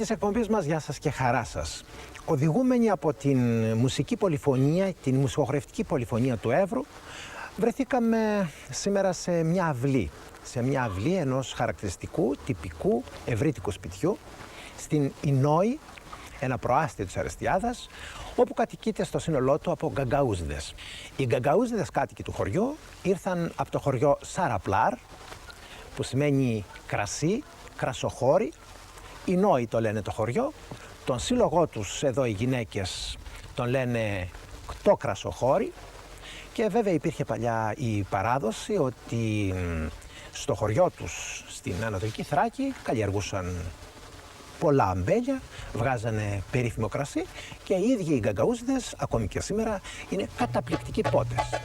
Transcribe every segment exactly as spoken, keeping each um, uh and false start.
Της εκπομπής μας, γεια σας και χαρά σας. Οδηγούμενοι από την μουσική πολυφωνία, την μουσικογραφική πολυφωνία του Εύρου, βρεθήκαμε σήμερα σε μια αυλή, σε μια αυλή ενός χαρακτηριστικού, τυπικού, ευρύτικου σπιτιού, στην Ινώη, ένα προάστιο της Αρεστιάδας, όπου κατοικείται στο σύνολό του από Γκαγκαούζηδες. Οι Γκαγκαούζηδες κάτοικοι του χωριού ήρθαν από το χωριό Σαραπλάρ, που σημαίνει κρασί, κρασοχώρι. Ινώοι το λένε το χωριό. Τον σύλλογό τους εδώ οι γυναίκες τον λένε Κτό Κρασοχώρι. Και βέβαια υπήρχε παλιά η παράδοση ότι, μ, στο χωριό τους, στην Ανατολική Θράκη, καλλιεργούσαν πολλά αμπέλια, βγάζανε περίφημο κρασί και οι ίδιοι οι Γκαγκαούζηδες, ακόμη και σήμερα, είναι καταπληκτικοί πότες.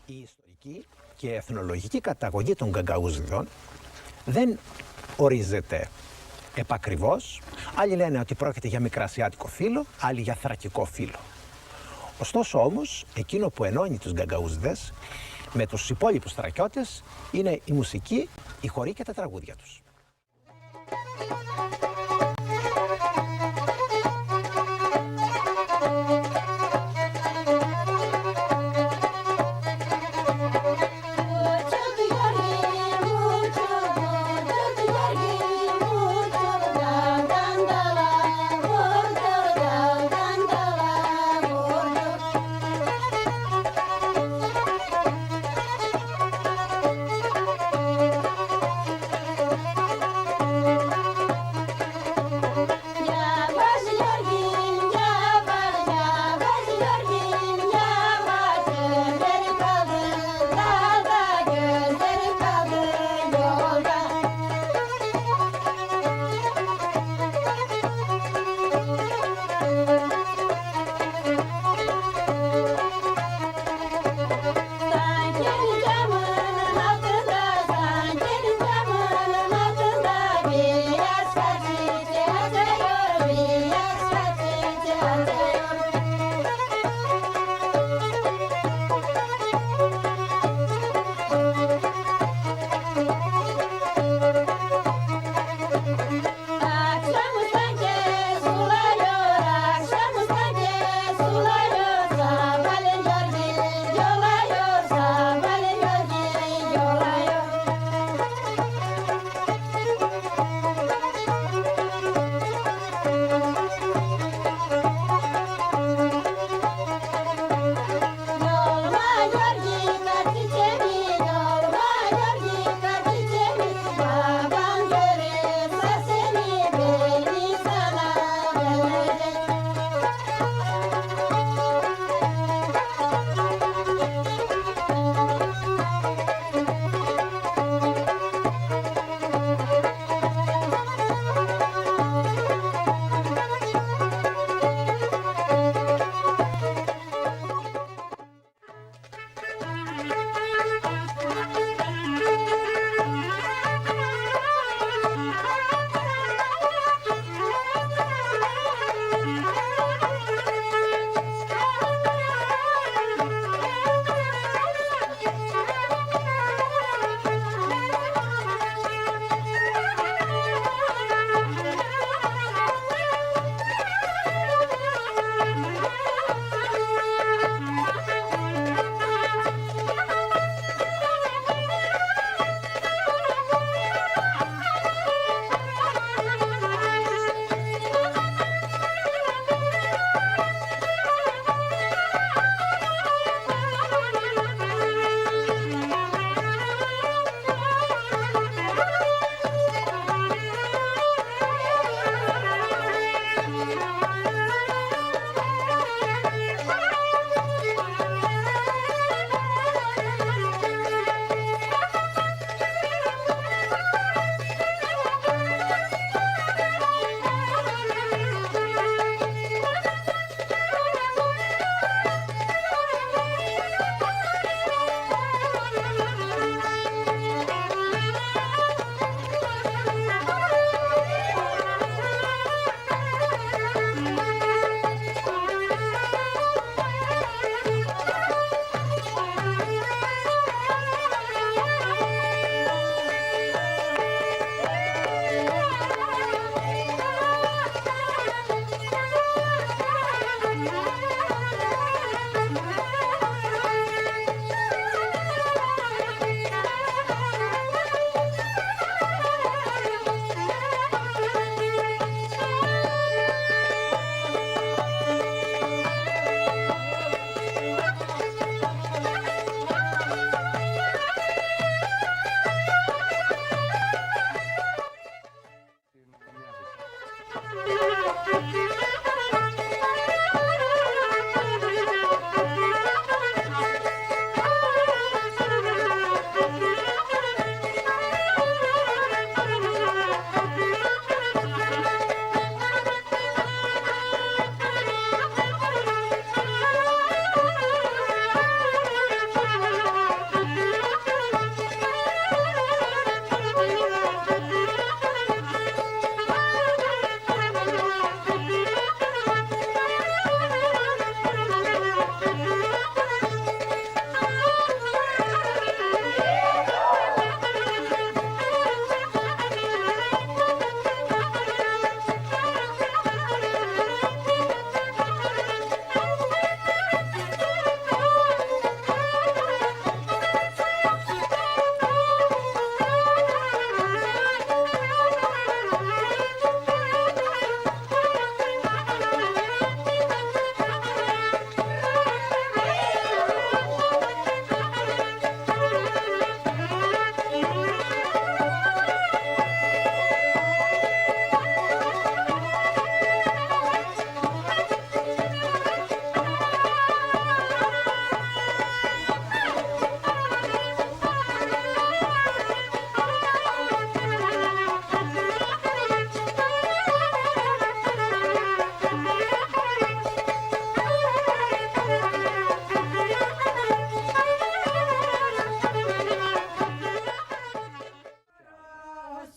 Η ιστορική και εθνολογική καταγωγή των Γκαγκαούζιδων δεν ορίζεται επακριβώς. Άλλοι λένε ότι πρόκειται για μικρασιάτικο φύλο, άλλοι για θρακικό φύλο. Ωστόσο όμως, εκείνο που ενώνει τους Γκαγκαούζιδες με τους υπόλοιπους Θρακιώτες είναι η μουσική, οι χοροί και τα τραγούδια τους.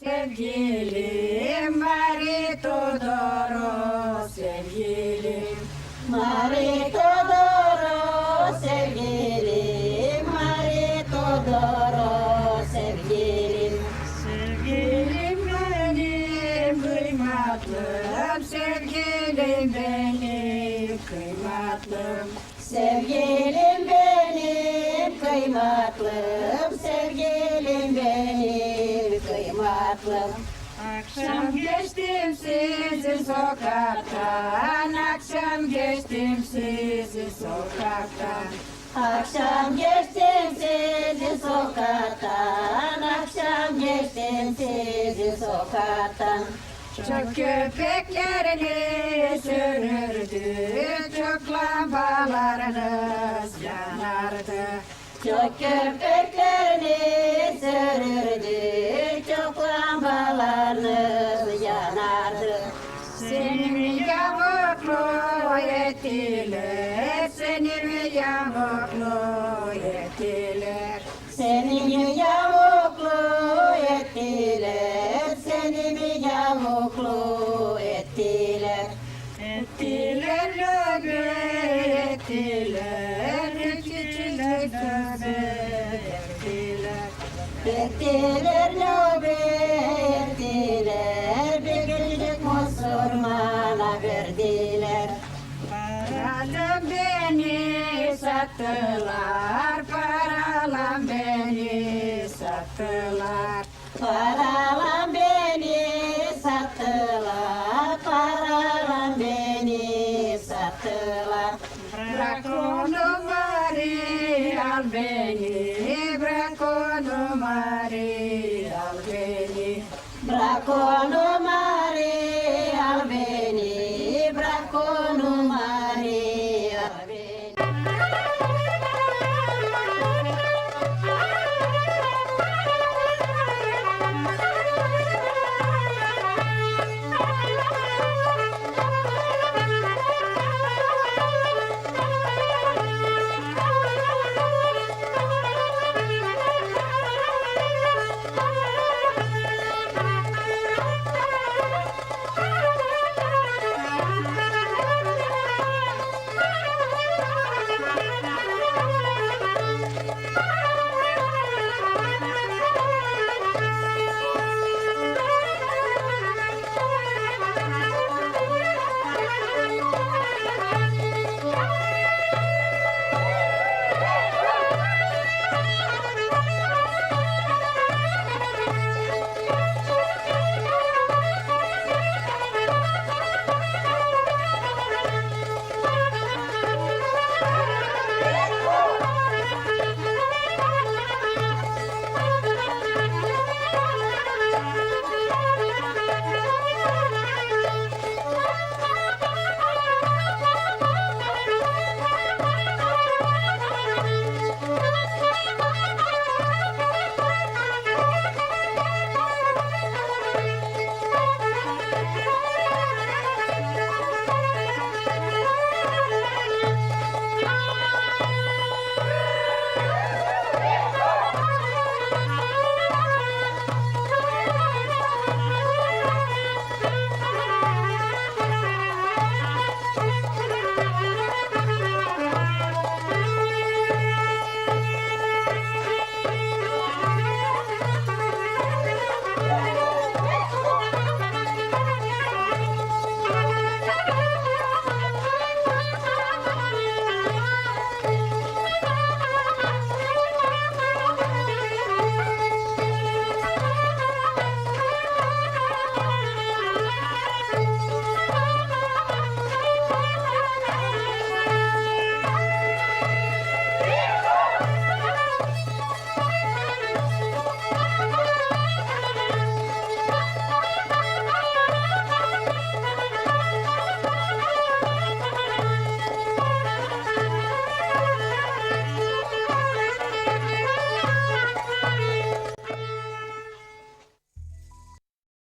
Sevgilim Mari Todoro, sevgilim Mari Todoro, sevgilim Mari Todoro, sevgilim. Sevgilim benim kıymatlım, sevgilim benim kıymatlım. Sevgilim benim kıymatlım, sevgilim benim kıymatlım. Akşam geçtim sizin sokaktan, akşam geçtim sizin sokaktan. Akşam geçtim sizin sokaktan, akşam geçtim sizin sokaktan. Çok köpekleriniz sürürdü, çok lambalarınız yanardı. Çok köpekleriniz sürürdü, çok lambalarınız yanardı. Seni mi yavuklu ettiler, seni mi yavuklu ettiler? Seni mi yavuklu ettiler, seni mi yavuklu ettiler? Ettiler löbe, ettiler, küçücük löbe ettiler. Ettiler löbe, ettiler, bir küçücük musurmana verdiler. Paralan beni sattılar, paralan beni sattılar. Paralan beni sattılar, paralan beni sattılar. Brak onu Mari, al beni, brak onu Mari, al beni. Brak onu